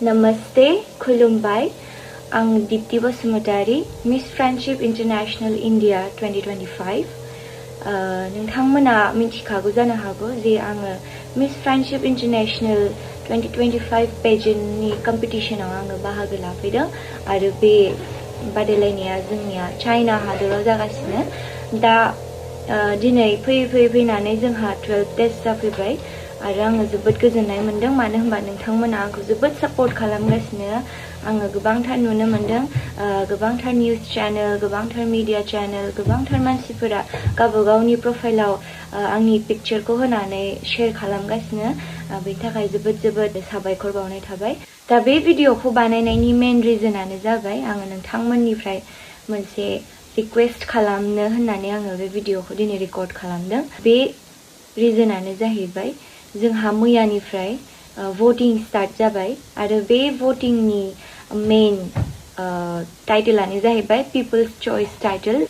नमस्ते खुलुमबाय आं Deepti Basumatary miss friendship international India 2025 नोंथांमोना मिथिखागौ जानो हागौ जे आङो मिस फ्रेंडशिप इंटरनेशनल 2025 पेजेंटनि कम्पिटिशनाव आङो बाहागो लाफैदों आरो बे बादायलायनाया जोंनिया चाइना हादराव जागासिनो दा दिनै फैनानै जोंहा 12 डेज जाफैबाय आरो आङो जोबोद गोजोननाय मोनदों मानो होनबा नोंथांमोना आंखौ जोबोद सपोर्ट खालामगासिनो आङो गोबांथार नुनो मोनदों गोबांथार निउज चैनल गोबांथार मीडिया चैनल गोबांथार मानसिफोरा गावबागावनि प्रोफाइलाव आंनि पिक्चरखौ होनानै शेयर खालामगासिनो बेनि थाखाय जोबोद साबायखर बावनाय थाबाय दा बे भिडिअखौ बानायनायनि मेन रिजनानो जाबाय आङो नोंथांमोननिफ्राय मोनसे रिक्वेस्ट खालामनो होननानै आङो बे भिडिअखौ दिनै रेकर्ड खालामदों बे रिजनानो जाहैबाय जोंहा मैयानिफ्राय voting स्टार्ट जाबाय आरो बे votingनि मेन टाइटलानो जाहैबाय पिपल्स चॉइस टाइटल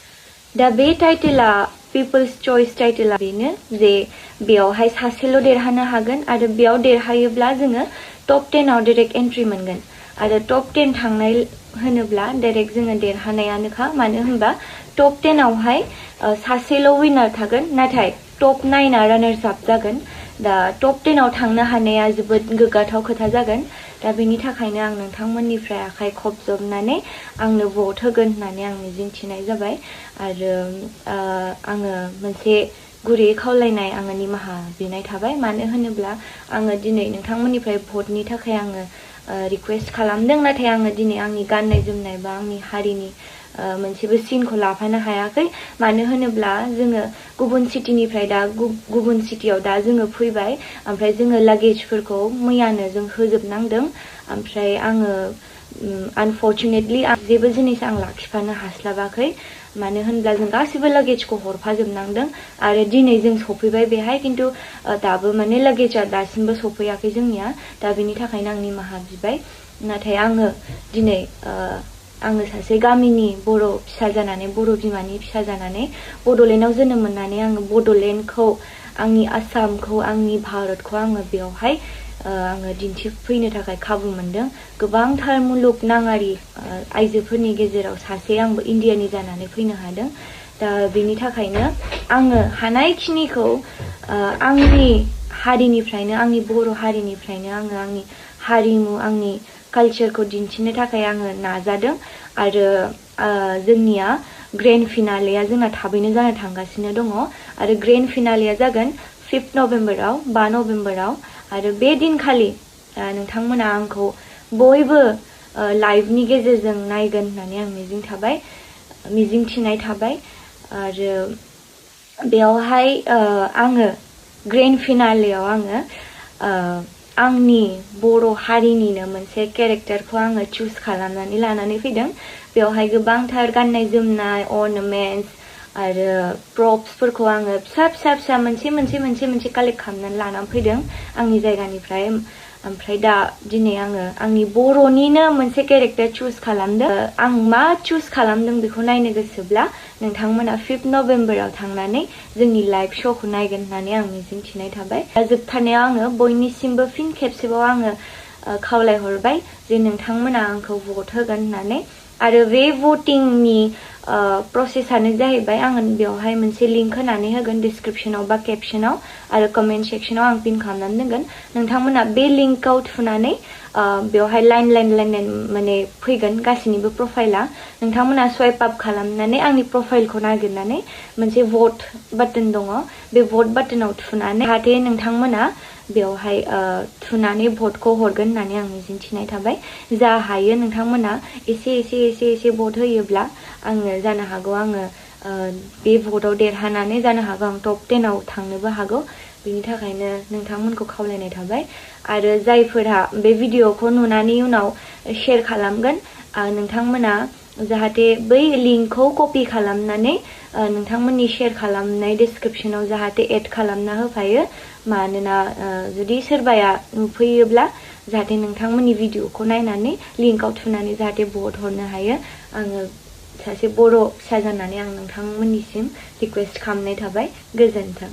दा बे टाइटला पिपल्स चॉइस टाइटला बेनो जे बेयावहाय सासेल' देरहानो हागोन आरो बेयाव देरहायोब्ला जोङो टप 10 आव डाइरेक्ट एन्ट्रि मोनगोन आरो टप 10 थांनाय होनोब्ला डाइरेक्ट जोङो देरहानायानोखा मानो होनबा टप 10 आवहाय सासेल' विनार थागोन नाथाय टप 9 आ रानार्स आप जागोन दा टप 10 आव थांनो हानाया जोबोद गोग्गाथाव खोथा जागोन दा बेनि थाखायनो आं नोंथांमोननिफ्राय आखाइ खबजबनानै आंनो भट होगोन होननानै आं मिजिंथिनाय जाबाय आरो आङो मोनसे गुरै खावलायनाय आङो निमाहा बिनाय थाबाय मानो होनोब्ला आङो दिनै नोंथांमोननिफ्राय भटनि थाखाय आङो रिक्वेस्ट खालामदों नाथाय आङो दिनै आंनि गाननाय जोमनाय बा आंनि हारिनि मोनसेबो सिनखौ लाफानो हायाखै मानो होनोब्ला जोङो गुबुन सिटिनिफ्राय दा गुबुन सिटियाव दा जोङो फैबाय ओमफ्राय जोङो लागेजफोरखौ मैयानो जों होजोबनांदों ओमफ्राय आङो अनफर्चुनेटलि जेबो जिनिस आं लाखिफानो हास्लाबाखै मानो होनब्ला जों गासिबो लागेजखौ हरफाजोबनांदों आरो दिनै जों सफैबाय बेहाय किन्तु दाबो माने लागेजआ दासिमबो सफैयाखै जोंनिया दा बेनि थाखायनो आं निमाहा बिबाय नाथाय आङो दिनै आङो सासे गामिनि बर' फिसा जानानै बर' बिमानि फिसा जानानै बड'लेण्डआव जोनोम मोननानै आङो बड'लेण्डखौ आंनि आसामखौ आंनि भारतखौ आङो बेयावहाय आङो दिन्थिफैनो थाखाय खाबु मोनदों गोबांथार मुलुगनाङारि आइजोफोरनि गेजेराव सासे आंबो इण्डियानि जानानै फैनो हादों दा बेनि थाखायनो आङो हानायखिनिखौ आंनि हारिनिफ्रायनो आंनि बर' हारिनिफ्रायनो आङो आंनि हारिमु आंनि कालचारखौ दिन्थिनो थाखाय आङो नाजादों आरो जोंनिया ग्रेन्ड फिनालेया जोंना थाबैनो जानो थांगासिनो दङ आरो ग्रेन्ड फिनालेया जागोन 5 नभेम्बराव 5 नभेम्बराव आरो बे दिनखालि नोंथांमोना आंखौ बयबो लाइभनि गेजेरजों नायगोन होननानै आं मिजिंथिनाय थाबाय आरो बेयावहाय आङो ग्रेन्ड फिनालेयाव आङो आंनि बर' हारिनिनो मोनसे केरेक्टारखौ आङो चुज खालामनानै लानानै फैदों बेयावहाय गोबांथार गाननाय जोमनाय अर्नामेन्ट्स आरो प्रप्सफोरखौ आङो फिसा मोनसे कालेक्ट खालामनानै लानानै फैदों आंनि जायगानिफ्राय ओमफ्राय दा दिनै आङो आंनि बर'निनो मोनसे केरेक्टार चुज खालामदों आं मा चुज खालामदों बेखौ नायनो गोसोब्ला नोंथांमोना 5 नभेम्बराव थांनानै जोंनि लाइभ श'खौ नायगोन होननानै आं मिजिंथिनाय थाबाय दा जोबथारनायाव आङो बयनिसिमबो फिन खेबसेबाव आङो खावलायहरबाय जे नोंथांमोना आंखौ भट होगोन होननानै आरो बे भटिंनि प्रसेसआनो जाहैबाय आङो बेवहाय मोनसे लिंक होनानै होगोन डिस्क्रिप्शनाव बा केप्शनाव आरो कमेन्ट सेक्शनाव आं पिन खालामनानै दोनगोन नोंथांमोना बे लिंकआव थुनानै बेवहाय लाइन माने फैगोन गासैनिबो प्रफाइला नोंथांमोना स्वाइप आप खालामनानै आंनि प्रफाइलखौ नागिरनानै मोनसे भट बाटन दङ बे भट बाटनाव थुनानै जाहाथे नोंथांमोना बेवहाय थुनानै भटखौ हरगोन होननानै आं मिजिंथिनाय थाबाय जा हायो नोंथांमोना एसे भट होयोब्ला आङो जानो हागौ आङो बे भटआव देरहानानै जानो हागौ आं टप 10 आव थांनोबो हागौ बेनि थाखायनो नोंथांमोनखौ खावलायनाय थाबाय आरो जायफोरा बे भिडिअखौ नुनानै उनाव शेयर खालामगोन नोंथांमोना जाहाथे बै लिंकखौ कपि खालामनानै नोंथांमोननि शेयर खालामनाय डिस्क्रिप्शनाव जाहाथे एड खालामना होफायो मानोना जुदि सोरबाया नुफैयोब्ला जाहाथे नोंथांमोननि भिडिअखौ नायनानै लिंकआव थुनानै जाहाथे भट हरनो हायो आङो सासे बर' फिसा जानानै आं नोंथांमोननिसिम रिक्वेस्ट खालामनाय थाबाय गोजोन्थों